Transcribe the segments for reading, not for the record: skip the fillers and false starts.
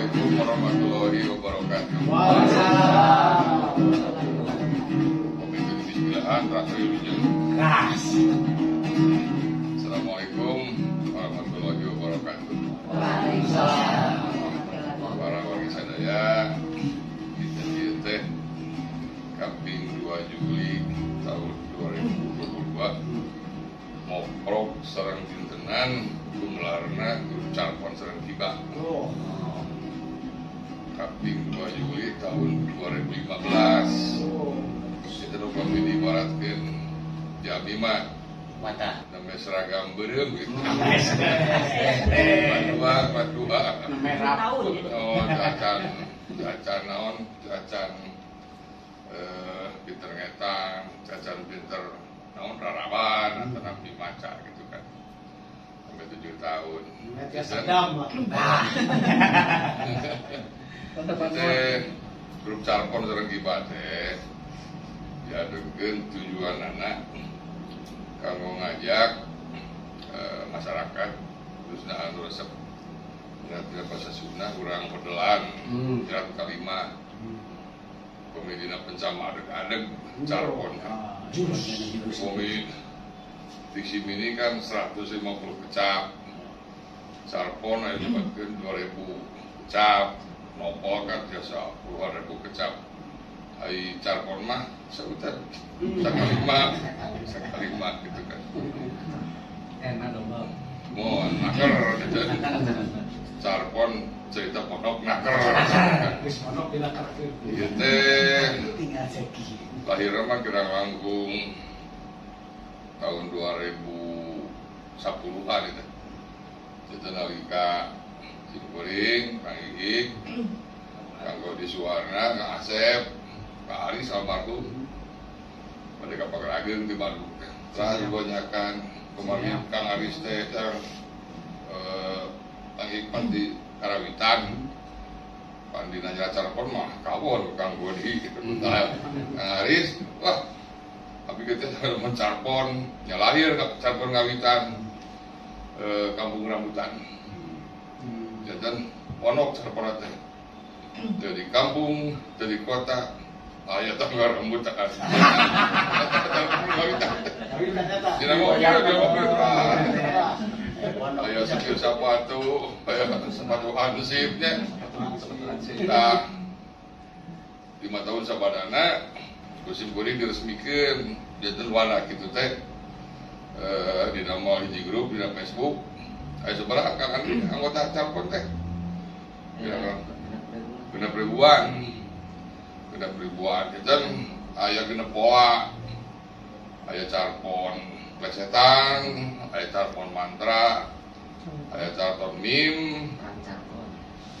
Assalamualaikum warahmatullahi wabarakatuh. Waalaikumsalam. Kopi itu bismillahan terakhir hujan. Keras. Assalamualaikum warahmatullahi wabarakatuh. Waalaikumsalam. Para wargi sadaya, kita ieu teh kaping 2 Juli tahun 2022 moprok sareng dintenan gumelarna grup Carpon sareng Kiba. Oh. Kaping 2 Juli tahun 2015. Itu nu kami diibaratkeun jami mah Mata. namanya seragam beureum gitu. Eh. 42 42. Merah. Tahun ya. Oh, cacan cacan naon, cacan pinter ngetang, cacan pinter naon raraban atau napi maca gitu kan. Sampai 7 tahun. Ya sedam lah. Teh grup Carpon sareng Kiba teh diadegkeun tujuan anak kanggo ngajak masyarakat khususna anu resep dina bahasa Sunda urang pedelan jerat kalima komedina pencama adeg-adeg Carpon. Jurus. Komi fiksi mini kan 150 kecap, Carpon aya dapatkeun 2000 kecap, nopol kan biasa puluhan ribu kecap. Ai Carpon mah sautan sakalima sakalima gitu kan. Enak dong, Bang. Mau naker gitu. Carpon cerita pondok naker. Geus pondok dilakerkeun. Ieu teh Tinggal seki. lahirnya mah kirang langkung tahun 2010-an itu. Itu nalika Simkuring, Kang Iik, Kang Godi Suwarna, Kang Asep, Kang Aris almarhum. Mereka Pagerageung di Bandung. Terus banyakan kemarin Kang Aris teh sareng Kang Iik pan di Karawitan. Pan dina Carpon mah kawon Kang Godi gitu. Nah, Kang Aris, wah tapi kita teman Carpon, ya lahir ke Carpon Ngawitan, Kampung Rambutan. Jantan ponok Carpon teh. Dari kampung, dari kota, aya tangga rambutan. Carpon Ngawitan. Dina mobil, dina mobil. Aya supir sepatu, aya sepatu hansipnya. Nah, 5 tahun sabadana musim kuring diresmikeun janten wana kitu teh dina mall hiji grup dina Facebook aya sabaraha Kang Andi anggota Carpon teh genep ribuan janten aya genep poa, aya Carpon plesetan, aya Carpon mantra, aya Carpon mim,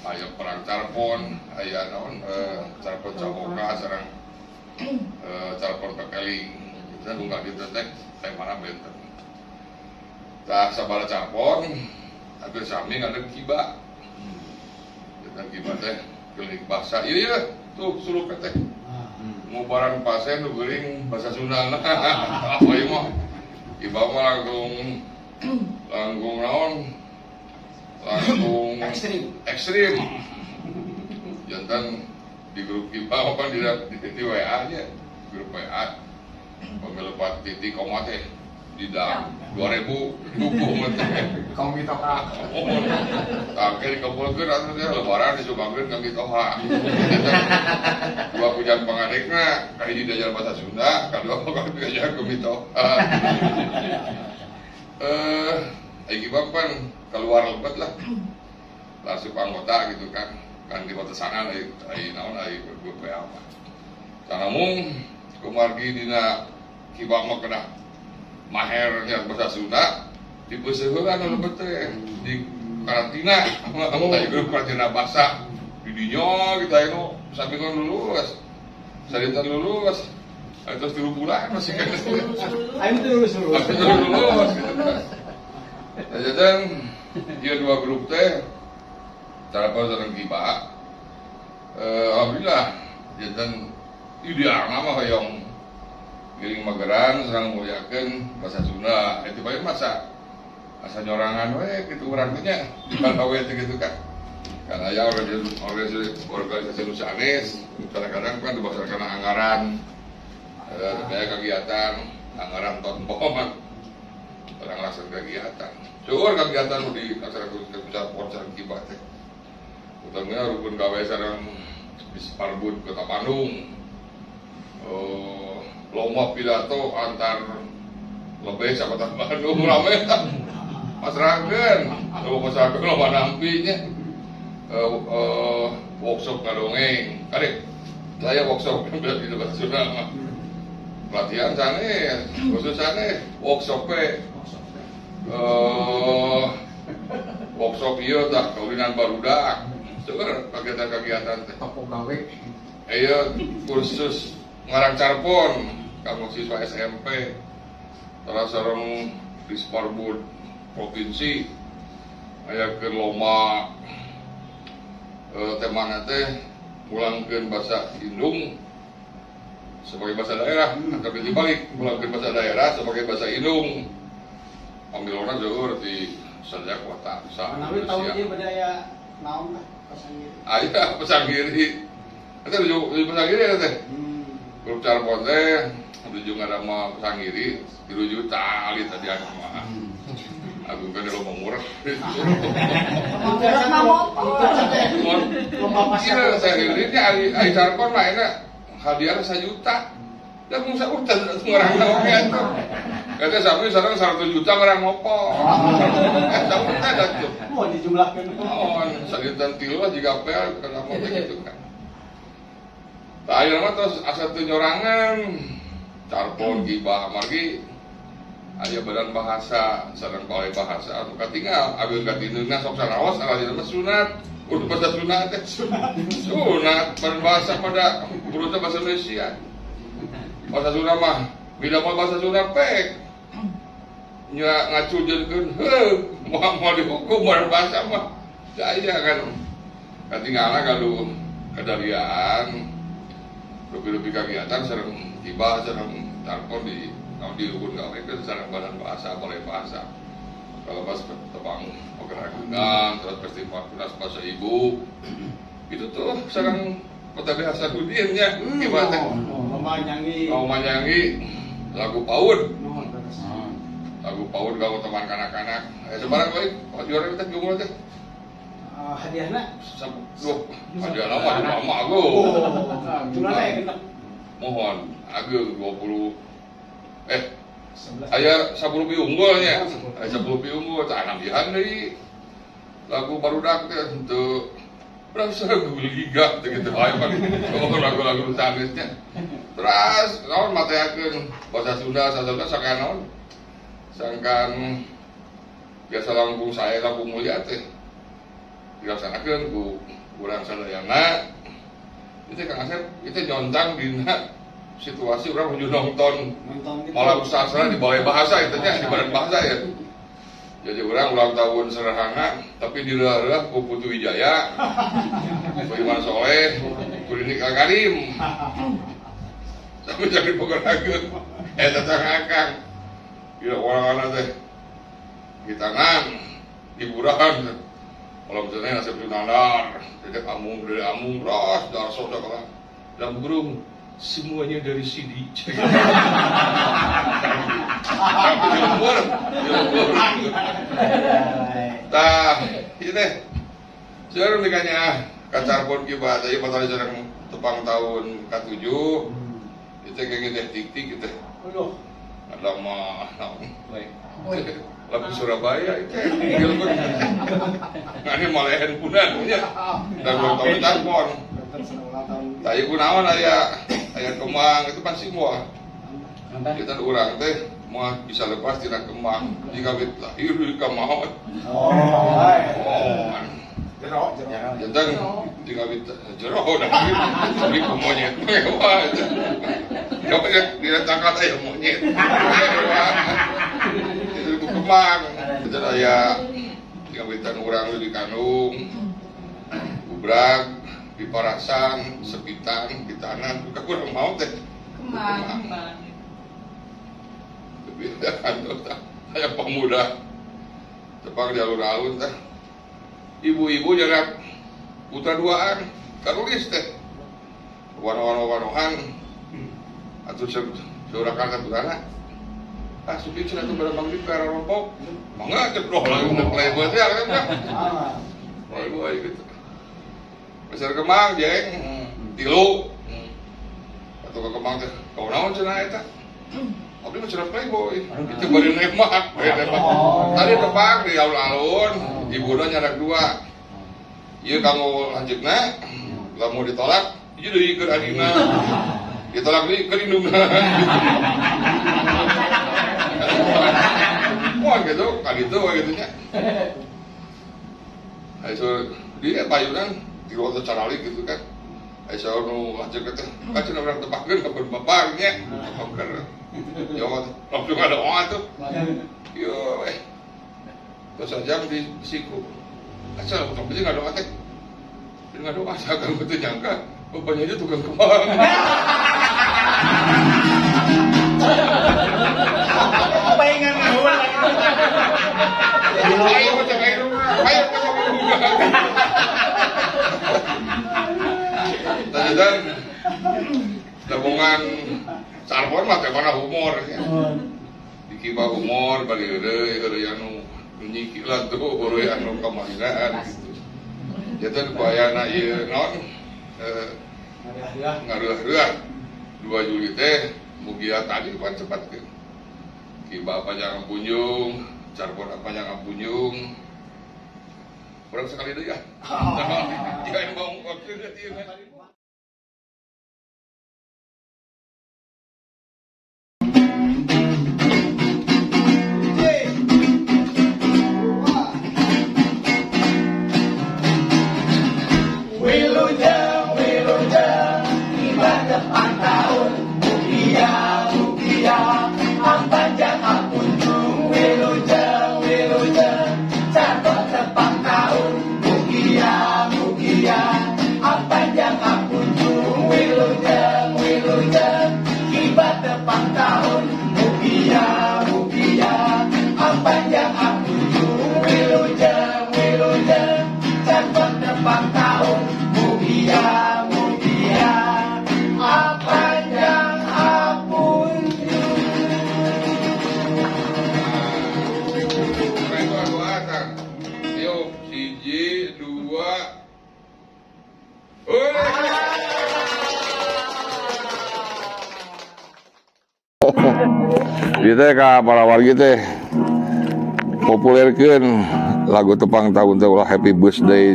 aya perang Carpon, aya naon Carpon caboka sareng Carpon pepeling. Kita unggal di teh temana benten. Tah sabala Carpon hampir sami ngadeg Kiba. Kita Kiba teh klinik bahasa. Ieu ya tuh suluk teh. Ngubaran pasien nu geuring bahasa Sunda. Apa ieu mah? Kiba mah langsung langsung naon? Langsung ekstrim. Ekstrim. Jantan di grup Kiba apa di WA nya, grup WA pemilepat titik koma teh di dalam 2000 dukung teh. Kang Mitoha. Oh, tangke dikumpulkeun atuh teh lebaran disumbangkeun Kang Mitoha. Dua kujang pangadekna, kahiji diajar bahasa Sunda, kadua kang diajar ku Mitoha. Ai Kiba pan keluar lebet lah. Langsung anggota gitu kan. Kan di kota sana ai naon ai grup WA mah. Namun kumargi dina Kiba mah kena maher nya bahasa Sunda dipeuseuheun anu lebet teh di karantina, oh. Grup karantina bahasa di dinya kita anu saminggon lulus. Sadinten lulus. Terus 3 bulan masih kan. Ayo terus lulus. Lulus gitu kan. Nah, jadi dia dua grup teh Carpon sareng Kiba. Alhamdulillah janten ideal mah hoyong giring mageran sareng mulyakeun bahasa Sunda. Itu bae masa asa nyorangan we kitu urang teh nya. Kalau we teh kitu kan. Karena ya organisasi nu sanes kadang-kadang kan dibasarkan anggaran. Ada kegiatan anggaran tahun bohongan. Orang laksanakan kegiatan. Syukur kegiatan nu dilaksanakan ku carpon sareng kibah teh. Utamanya rukun gawe sareng Disparbud Kota Bandung. Lomba pidato antar lebih sa Kota Bandung rame tah. Pasrahkeun, lomba pasrahkeun lomba nampi nya. Workshop ngadongeng. Karek saya workshop di bahasa Sunda mah. Pelatihan sanes, khusus sanes, workshop we. Workshop ieu tah kaulinan barudak. Seueur kegiatan-kegiatan teh. Toko gawe. Ieu kursus ngarang carpon kanggo siswa SMP. Terus sareng Disparbud provinsi ayakeun lomba temana teh mulangkeun bahasa Indung sebagai bahasa daerah, atau dibalik mulangkeun bahasa daerah sebagai bahasa Indung. Pamilona seueur di sadaya kota sa Manawi tahun ieu bade aya naon tah Pesanggiri. Aya Pesanggiri. Eta di Pesanggiri eta teh. Grup carpon teh nuju ngadamel Pesanggiri 3 juta alit tadi anu mah. Agung kan lomba murah. Lomba pasar. Saya ini ari carpon mah enak hadiah 1 juta. Da mung sautan ngarang oge atuh. Kata sami sareng 100 juta ngarang ngopo. Sautan atuh. Mau dijumlahkeun. Oh, saginten tilu lah jiga pel kana motor gitu kan. Tah ayeuna mah tos asa teu nyorangan. Carpon gibah margi aya badan bahasa sareng balai bahasa anu katingal ageung katindeungna sok sanaos aladina mah sunat. Udah bahasa sunat teh. Sunat badan bahasa pada guruna bahasa Indonesia. Bahasa Sunda mah beda mah bahasa Sunda pek. Nya ngacujeunkeun heuh moal dihukum badan bahasa mah. Da aya kan katingalna gaduh kadariaan lebih-lebih kegiatan sareng gibah sareng carpon di rukun gawe ke sareng badan bahasa balai bahasa. Kalau pas tebang pegerakan terus festival kelas bahasa ibu itu tuh sareng Kota Hasanuddin nya gimana teh? Lomba nyanyi. Lomba nyanyi lagu PAUD. Lagu PAUD kanggo teman kanak-kanak. Sebarang baik juara teh jumlah teh. Hadiahna? Duh, hadiahna mah lama ageung. Jumlahna ya genep. Mohon ageung 20 aya 10 piunggul nya. Aya 10 piunggul tah nambihan deui. Lagu barudak teh henteu berasa guliga gitu ayo pan lagu-lagu sanesnya. Terus naon mateakeun bahasa Sunda sasana sangkan naon? Sangkan biasa langkung sae langkung mulia teh. Dilaksanakeun ku urang sadayana. Itu Kang Asep itu nyontang dina situasi urang nuju nonton malam sastra di balai bahasa itu nya di badan bahasa ya. Jadi orang ulang tahun sederhana tapi direureuh ku Putu Wijaya, ku Iman Soleh, ku Dini Karim. Sampai jadi pegerageun eta teh akang. Gila orang-orang teh hitanan, hiburan. Kalau misalnya nasib Sunandar, dari Amung, ras, Darso, dah dalam burung semuanya dari sini. Sampai di lembur. Tah, ieu teh. Seueur mikanya kacarpon kieu bae patali sareng tepang tahun ka-7. Ieu teh kenging teh tik-tik teh. Aduh. Ada mah naon. Lagu Surabaya itu ngane malehen punan nya. Dan ulang tahun carpon. Tah ieu kunaon aya kemang itu pasti moal. Kita urang teh moal bisa lepas tina kemang jika lahir di kamaot. Oh. Jero. Jantan jika jero dah beli ku monyet. Wah. Ya dina tangkat aya monyet. Itu ku kemang. Itu aya ngawitan urang di kandung. Gubrag di Parasan, Sepitan, di tanah, bukan kurang mau teh. Kemang. Lebih tah, aya pemuda. Tepang di alun-alun teh. Ibu-ibu jarak Putra duaan karulis teh. Wano-wano-wanohan atuh Surakarta putrana. Ah supi cenah tuh barang maghrib ka rompok. Mangga ceproh lagi udah playboy teh kan. Playboy gitu. Pasar Kemang jeng tilu. Atau ke Kemang teh kau naon cenah eta? Abdi mah cenah playboy. Itu bari nembak, bari nembak. Tadi tepang di alun-alun, ibuna nyarak dua. Ieu kanggo lanjeutna, lamun ditolak, ieu deui keur adina. Ditolak deui keur indungna. Wah gitu, kagitu gitu nya. Ayo dia payunan di waktu carali gitu kan. Ayo nu lanjut teh, kan cenah urang tepakkeun ka bapak nya, tepakkeun. Ya langsung ada orang tuh. Yo eh. Terus aja di siku. Asal tapi enggak doa teh. Enggak doa saya kan teu nyangka bapaknya aja tukang kemang. Paingan ngawur lagi. Ayo macam ayo, ayo macam ayo. Dan tabungan carbon mah teh mana humor ya. Dikiba humor bagi heureuy heureuy anu nyiki lah tuh heureuy anu kamahinaan gitu. Jadi ku ayana ieu naon ngareureuh 2 Juli teh mugia tadi pan cepat ke. Kiba panjang punjung, carbon panjang punjung. Kurang sekali deui ah. Jika mau waktu ieu. Di teh ka para wargi teh populerkeun lagu tepang tahun teh ulah happy birthday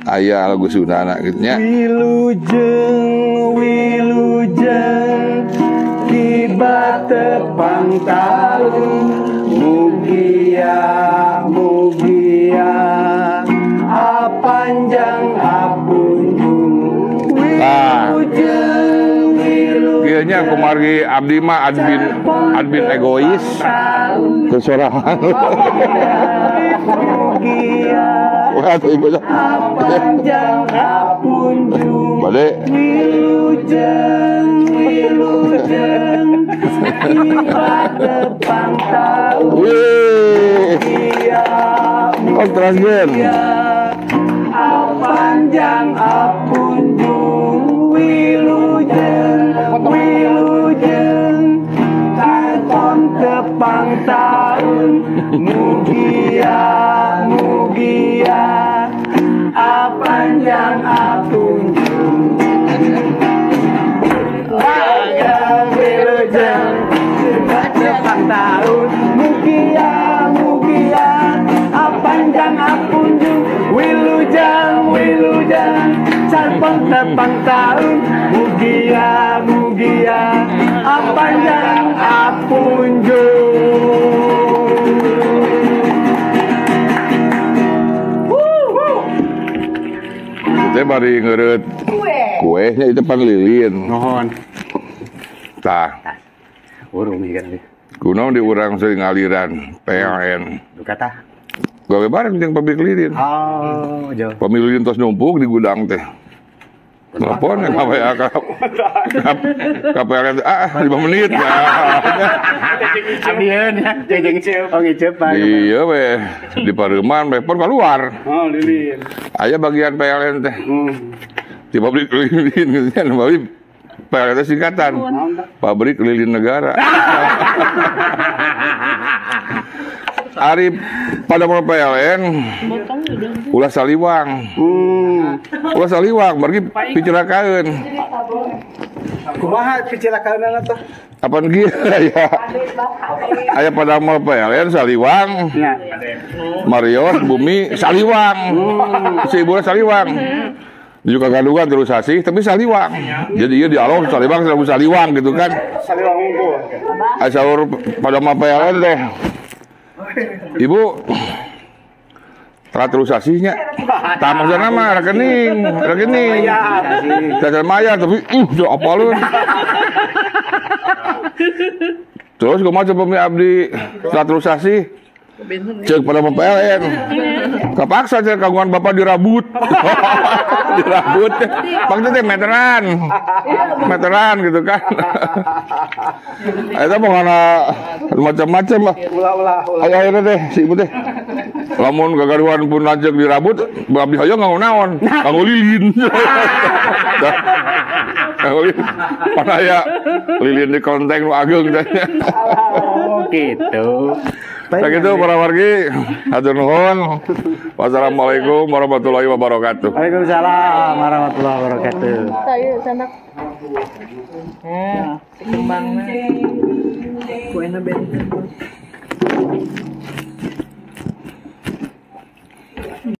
aya lagu Sundana kitu nya. Wilujeng wilujeng tiba tepang tahun mugia mugia apanjang apunjung wilujeng. Nya kumargi abdi mah admin egois kesorangan. Wah, tuh ibu. Panjang apunjung. Bade. Wilujeng wilujeng tiba tepang tahun. Wih. Kontrasgen. Panjang apunjung wilujeng wilujeng tarpon tepang tahun mugia mugia apanjang apunjung panjang wilujeng tepang tahun mugia mugia apanjang apunjung wilujeng wilujeng carpon tepang tahun mugia mugia apanjang apunjung. Itu bari ngeureut kuehnya itu pan lilin. Nuhun. Tah. Urung ieu. Kunaon di urang sering ngaliran PLN. Duka tah. Gawe bareng jeung pabrik lilin. Oh, jauh. Pabrik lilin tos numpuk di gudang teh. Telepon ya KPA KPLN 5 menit ya. Abdieun ya, jeung oh ngiceup. Iya we, di Pareuman telepon keluar. Oh, lilin. Aya bagian PLN teh. Di pabrik lilin gitu kan, pabrik PLN teh singkatan. Pabrik Lilin Negara. Ari pada mau PLN ulah saliwang. Ulah saliwang margi picilakaeun. Kumaha picilakaeunna teh? Apaan kieu aya? Aya pada mau PLN saliwang. Marios bumi saliwang. Si ibu saliwang. Juga gaduhan terus sasih tapi saliwang. Jadi ieu dialog saliwang saliwang gitu kan. Saliwang unggul. Saur pada mau PLN teh. Ibu telah sasihnya tak maksudnya mah rekening cacar maya tapi apa lu terus kumaha coba mi abdi telah sasih cek pada PLN kepaksa cek kagungan bapak dirabut dirabut maksudnya teh meteran gitu kan. Itu mau macam-macam lah. Ayo akhirnya deh si ibu teh lamun gagaruan pun lanjut dirabut abdi hoyong nganggo naon nganggo lilin. Nganggo lilin panaya lilin di kelenteng nu ageung teh. Oh gitu. Begitu para wargi, hatur nuhun. Wassalamualaikum warahmatullahi wabarakatuh. Waalaikumsalam warahmatullahi wabarakatuh. Saya sanak. Kembangna. Kuena benten.